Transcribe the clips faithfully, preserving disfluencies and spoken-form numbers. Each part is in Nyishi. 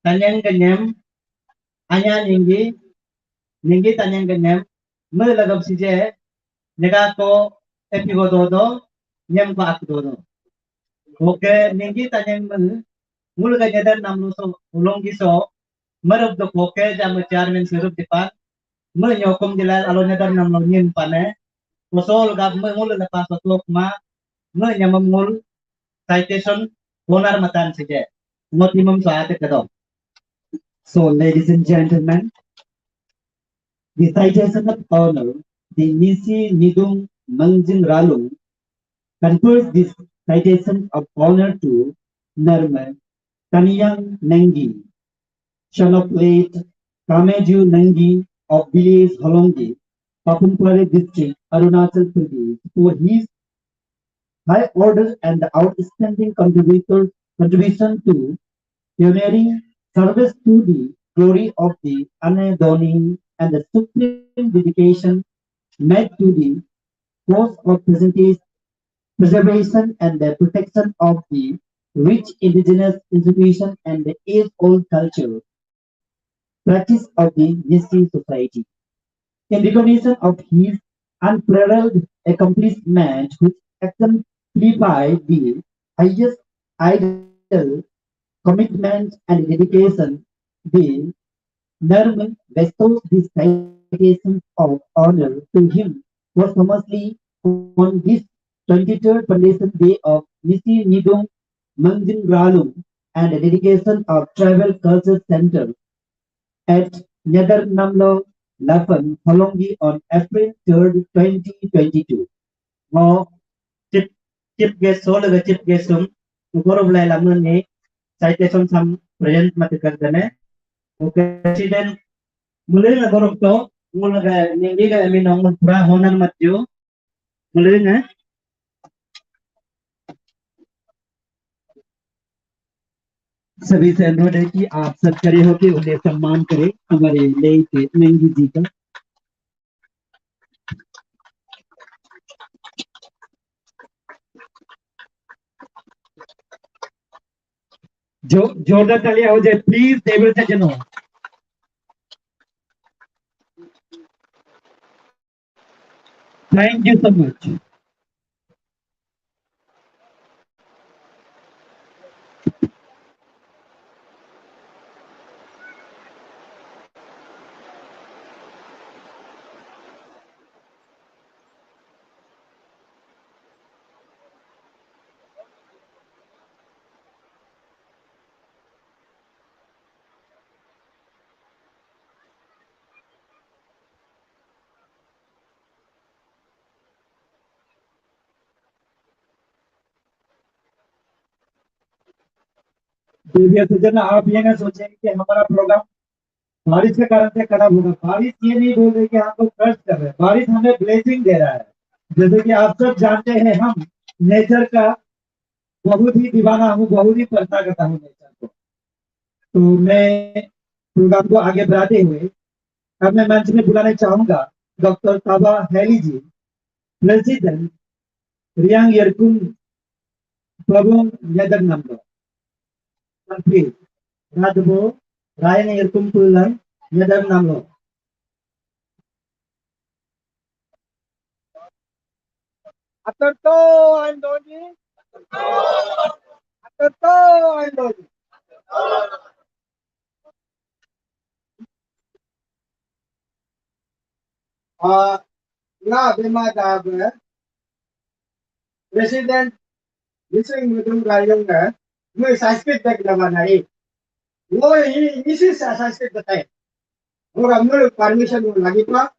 tanyang ke nyem, anya ninggi, ninggi tanyang ke nyem, me lagam sije, nega ko epi go dodo, nyem ko ak dodo. Oke, ninggi tanyang me, ngul ga nyadar nam lu so, ulong gi so, merup do koke jam chairman serup dipan, me nyokum dilal alo nyadar nam lo nyin pane, kosol gab me ngul lepas otlok ma, me nyamam ngul, citation, honor matan sije, ngotimum saate kedong. So, ladies and gentlemen, the citation of honor, the Nisi Nidung Mangjing Ralung confers this citation of honor to Narman Kaniyang Nangi, son of late Kameju Nangi of village Holongi, Papum Pare district, Arunachal Pradesh, for his high order and outstanding contributor, contribution to pioneering service to the glory of the Anedoni and the supreme dedication made to the cause of presentation, preservation and the protection of the rich indigenous institution and the age-old culture practice of the Nyishi society. In recognition of his unparalleled accomplishment, which exemplify the highest ideal commitment and dedication, the Narman bestows this citation of honor to him posthumously on this twenty-third foundation day of Nyishi Nidung Mangjing Ralung and the dedication of Tribal Culture Center at Nyadar Namlo Lapan, Holongi on April third, twenty twenty-two. Ngo chief, chief guest, solo ga chief guest sum, gorov lai lamun ni citation sam present mat kar dane. Okay, president, mulai na gorov to, ngul ga ninggi ga amin ngul pura honor mat jo. Mulai na. सभी से अनुरोध है कि आप सब खड़े होकर उन्हें सम्मान करें, हमारे लेट नंगी जी का। जो जोरदार तालियां हो जाए, प्लीज, टेबल से जनो। Thank you so much. देविया सज्जन, आप ये ना सोचें कि हमारा प्रोग्राम बारिश के कारण से खराब होगा। बारिश ये नहीं बोल रही कि हम लोग कर्ज कर रहे हैं, बारिश हमें ब्लेसिंग दे रहा है। जैसे कि आप सब जानते हैं, हम नेचर का बहुत ही दीवाना हूँ, बहुत ही परता करता हूँ नेचर को। तो मैं प्रोग्राम को आगे बढ़ाते हुए अब मैं मंच में बुलाना चाहूंगा डॉक्टर ताबा हैली जी, प्रेसिडेंट रियांग यरकुम Pabung Nyadar Namlo. Country, Radbo, Ryan Irkum Pulang, Nyadar Namlo. Atarto Andoji. Atarto Andoji. Ah, nga bema da be President Nyishi Nidung Ralung ne, mui Sanskrit bek nama nai. Wo hi Nyishi sa Sanskrit betai. Ora mui permission lagi pa.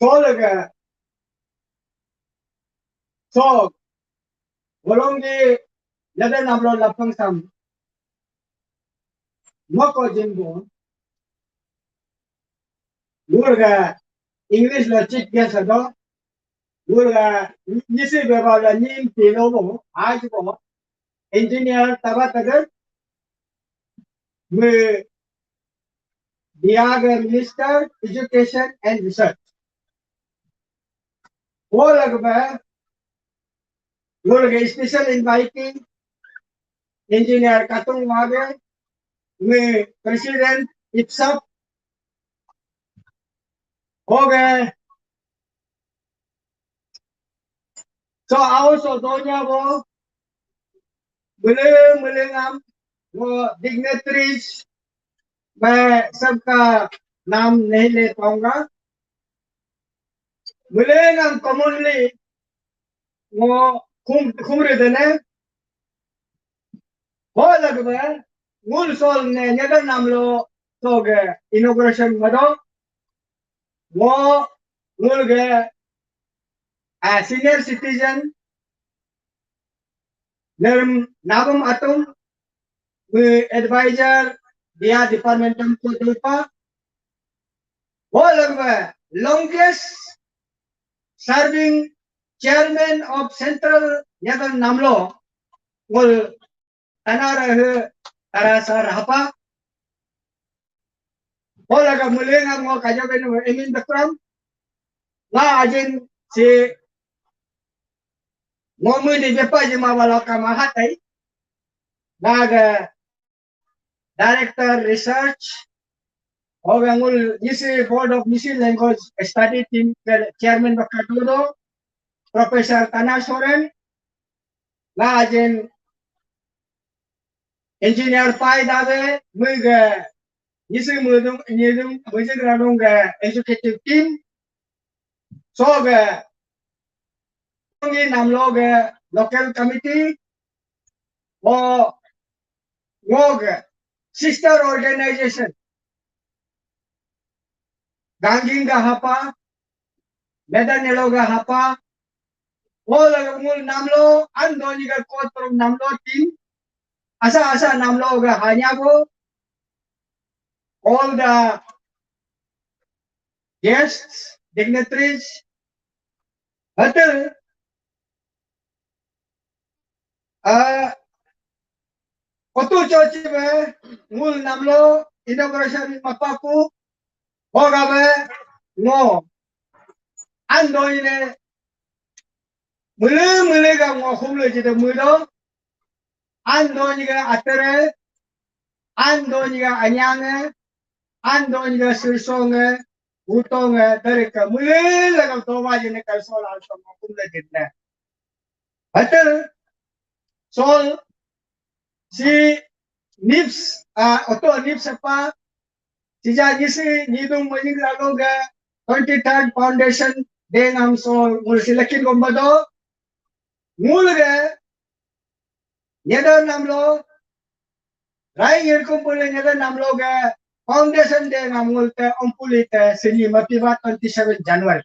Solega, so, Holongi Nyadar Namlo Lapang Sam, Moko Jimbo, Gurga, English lo chief guest ado, Gurga, Nyishi beba la nyim pilo bo, aj bo, engineer Taba Tagar, me Biaga Minister Education and Research. Wo lagba, wo lagba special invitee, Engineer Katung Wage, me President IPSAP, hoge, so also donya bo, mele mele ngam, wo dignitaries, मैं सबका नाम नहीं ले पाऊंगा। Mele ngam commonly, वो खुम, खुमरे देने, ho lagbe, ngul sol ne, nyadar namlo, so ge, inauguration mado, wo, ngul ge, a senior citizen, nerm nabam atum, we advisor, dia department tam ko dupa, wo lagbe, longest serving chairman of Central Nyadan Namlo, ngul tanara he tarasa rahapa. Ho laga mele ngam ngo kajo benu emin bekram. Nga ajin si ngomu ni bepa jima wala kamahatai. Nga ga director research, hoga ngul Nyishi Board of Nyishi Language Study Team ke chairman baka dodo, Professor Tana Soren, nga ajin engineer Pai Dave, mui ga Nyishi mudung, nyidung, mujik ranung ga executive team, so ga ngi namlo ga local committee, wo, wo ga sister organization, Ganging ga hapa, Medan Yelo ga hapa, wo laga ngul namlo, an doni ga kotrom namlo team, asa asa namlo ga hanya bo, all the guests, dignitaries, hotel, ah, otu chochi be, ngul namlo, inauguration mapaku, hoga be, ngo, an doni ne, mele mele ga ngo humle jide mudo, an doni ga atere, an doni ga anyange, an doni ga sirsonge, utonge, dereka mele ga doba jine ka sol alto ngo humle jide. Hotel, sol, si NIPS, ah, oto NIPS apa, sija Nyishi, nyidung mujik lalo ga twenty-third foundation day ngam sol, ngul silakin gombado, ngul ga, nyadar namlo, rai ngirkum pule nyadar namlo ga foundation day ngam ngul te ompuli te sini mapiba twenty-seven January.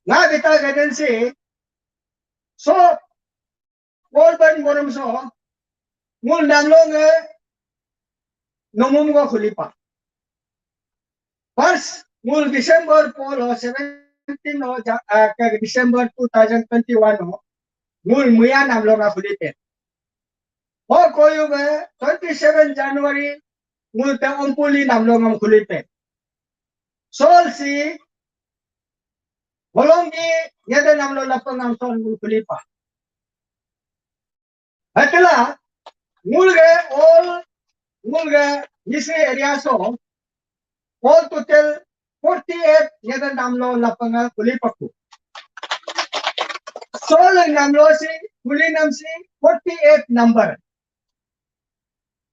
Nga bita gaden si, so, Paul ban borom so, ngul namlo nge nomum go khulipa. First, ngul December Paul ho seventeen ho, ja-, ah, ke December two thousand twenty-one ho, ngul muya namlo nga khulipe. Ho koyu be twenty-seven January, ngul te ompuli namlo ngam khulipe. Sol si, holong di, nyada namlo lapang ngam sol ngul khulipa. Hatla, ngulge all, ngulge Nyishi area so, all total forty-eight nyada namlo lapanga kuli paku. Sol namlo si, kuli nam si forty-eight number.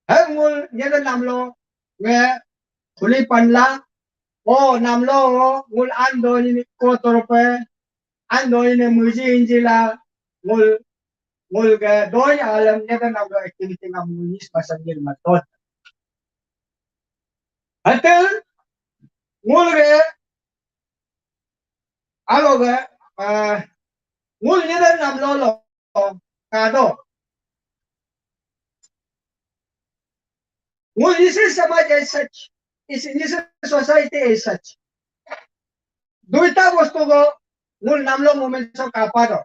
Hal ngul nyada namlo nge kuli panla, o namlo o ngul ando ni ko torope, ando ni muji injila, ngul ngul ga doi alam nyada namlo activity ngam ngul nis masang ngil matot. Hatel ngul ga alo ga, ah, ngul nyada namlo lo kado. Ngul Nyishi samaj as such, is Nyishi society as such. Duita bostu go ngul namlo moment so kapado.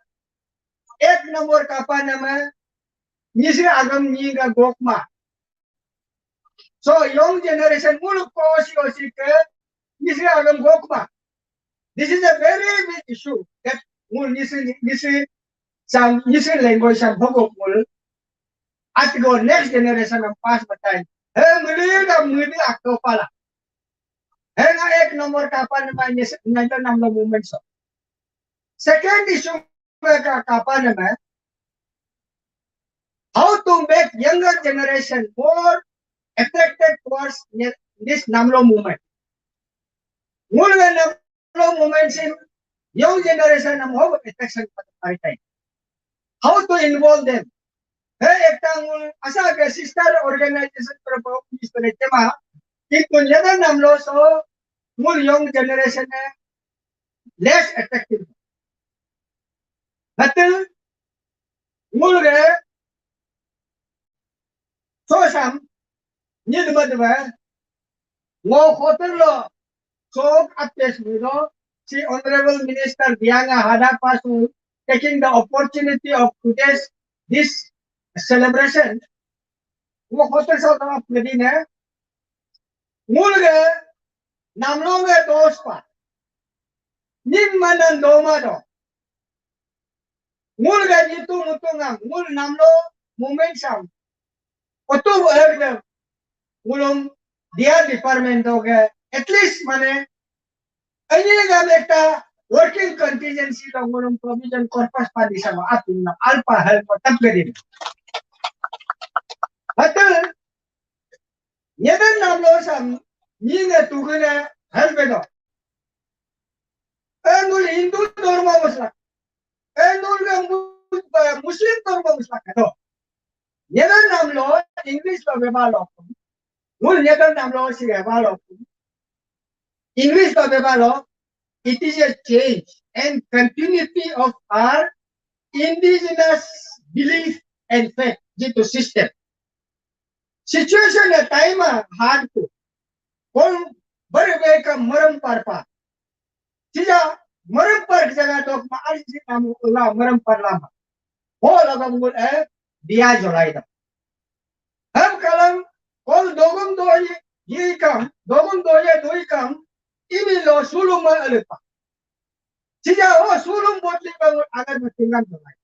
Ek number kapa nama Nyishi agam nyi ga gokma. So young generation ngulu ko osi osi ke Nyishi agam gokma. This is a very big issue that ngul Nyishi, Nyishi sam, Nyishi language sam hogok ngul. At go next generation am pass batai. He muli da muli akto pala. He nga ek number kapan ma nyes nyanda namlo movement so. Second issue ka kapan ma how to make younger generation more attracted towards this namlo movement. Ngul ga namlo movement sim young generation am how attraction patai. How to involve them? He ekta ngul asa ke sister organization para bahut use kare tema. Kintu nyada namlo so ngul young generation e less attractive. Betul? Ngul ge so sam nyid madwa ngo hotel lo sok apes mudo si Honorable Minister Bianga Hada Pasu taking the opportunity of today's this celebration. Ngo hotel so tama pwede ne ngul ge namlo ge dos pa nim manan doma do. Ngul ga nyitu mutu ngam ngul namlo movement sam otu erga ngulum dia department doge at least mane ani ga ekta working contingency lo ngulum provision corpus padi sama apin na alpa help tap gadin. Hatta nyedan namlo sam ni ne tugune help do. Engul Hindu dormo muslak. Engul Muslim dormo muslak. Nyedan namlo English lo bebalo. Ngul nyedan namlo si bebalo. English lo bebalo. It is a change and continuity of our indigenous belief and faith due to system. Situation a time a hard to. Kol bari beka maram parpa. Sija maram par jaga dok ma arji namu la maram par lama. Ho lagam ngul eh dia jolai da. Ham kalam kol dogum doye ye kam dogum doye doi kam imi lo sulum ma alepa. Sija ho sulum botli ba ngul agar ma tinggal jolai.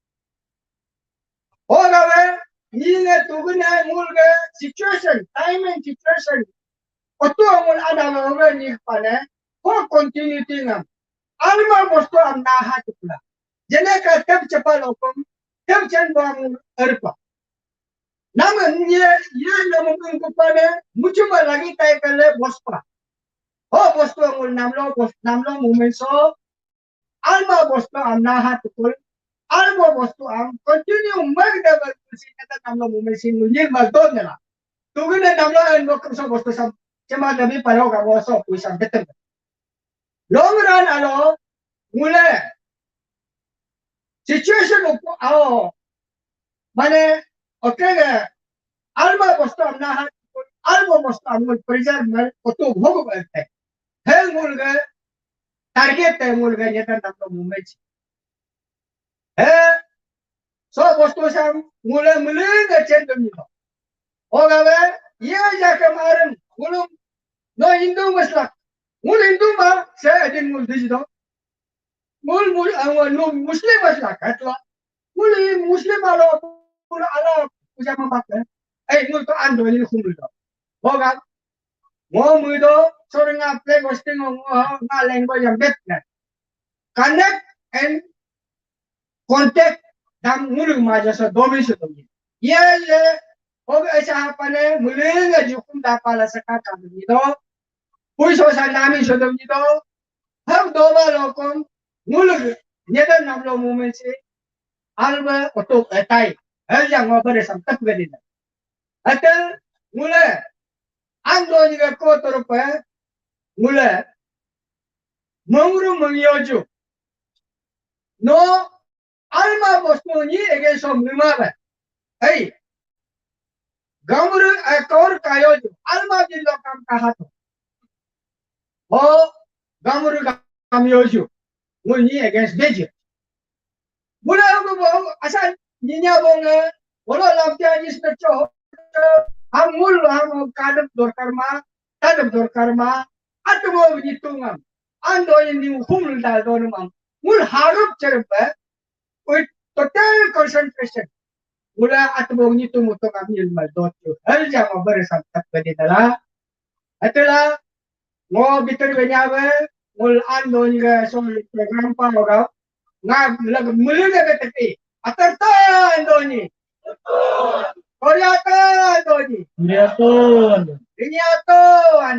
Ho gawe ni ne tugune ngul ge situation time and situation. Otu ngul ada gawe ni pane ho continuity ngam. Alma bostu am naha tukula. Jene ka tep cepa lokum tep chen bang erpa. Nam ye ye nam ung kupane muchuma lagi tai kale bospa. Ho bostu ngul namlo bos namlo movement so alma bostu am naha tukul. Alma bostu am continue mag da bal kusi kata namlo movement si ngul yir mal don nela. Tugune namlo en bokum so bostu sam cema nabi paro ga boso kuisam betem. Long run alo ngule situation upu ao mane okege alma bostu am naha alma bostu am ngul preserve mal kotu bhog berte. He ngul ge target te ngul ge nyetan namlo movement. He so bostu sam ngule mulinga chen dum ni. Ogawe ye ja ke maram ngulum no Hindu maslak. Ngul Hindu ma se adin ngul dijido. Ngul mul angwa no Muslim maslak atla. Ngul Muslim alo ngul ala puja ma bak. Eh ngul to ando ni khumul do. Boga mo mudo soringa play hosting ngo nga language am bet na. Connect and contact dam ngulu maja so domi so domi. Ye ye og esa pane mulinga jukum da pala saka ka domi do. Pui so sa nami so domi do. Ham doma lokom ngulu nyedan namlo movement si alba oto etai. Hal yang ngo bere sam tap gadi na. Atel ngule ando ni ga ko toro pe ngule mongru mongyoju. No alma bostu ni against of mima ba. Hey, gamru akor kayoju alma jillo kam kahato. Ho gamru kam yoju ngul ni against beji. Mula ko bo asa ninya bonga bolo lamtia ni sna cho. Ham mul ham kadam dorkar ma, kadam dorkar ma. Atu bo ni tungam ando ini hum dal donum am ngul harup cherbe with total concentration. Ula atbong ni tumu to kami mal dot tu. Hal jama bersam tak bade dala. Atela ngo bitir benyawe ngul an doni ga so program pa hoga. Nga lag mulu ga betepi. Atar ta an doni. Korea ta an doni. Korea ta. Ini ato an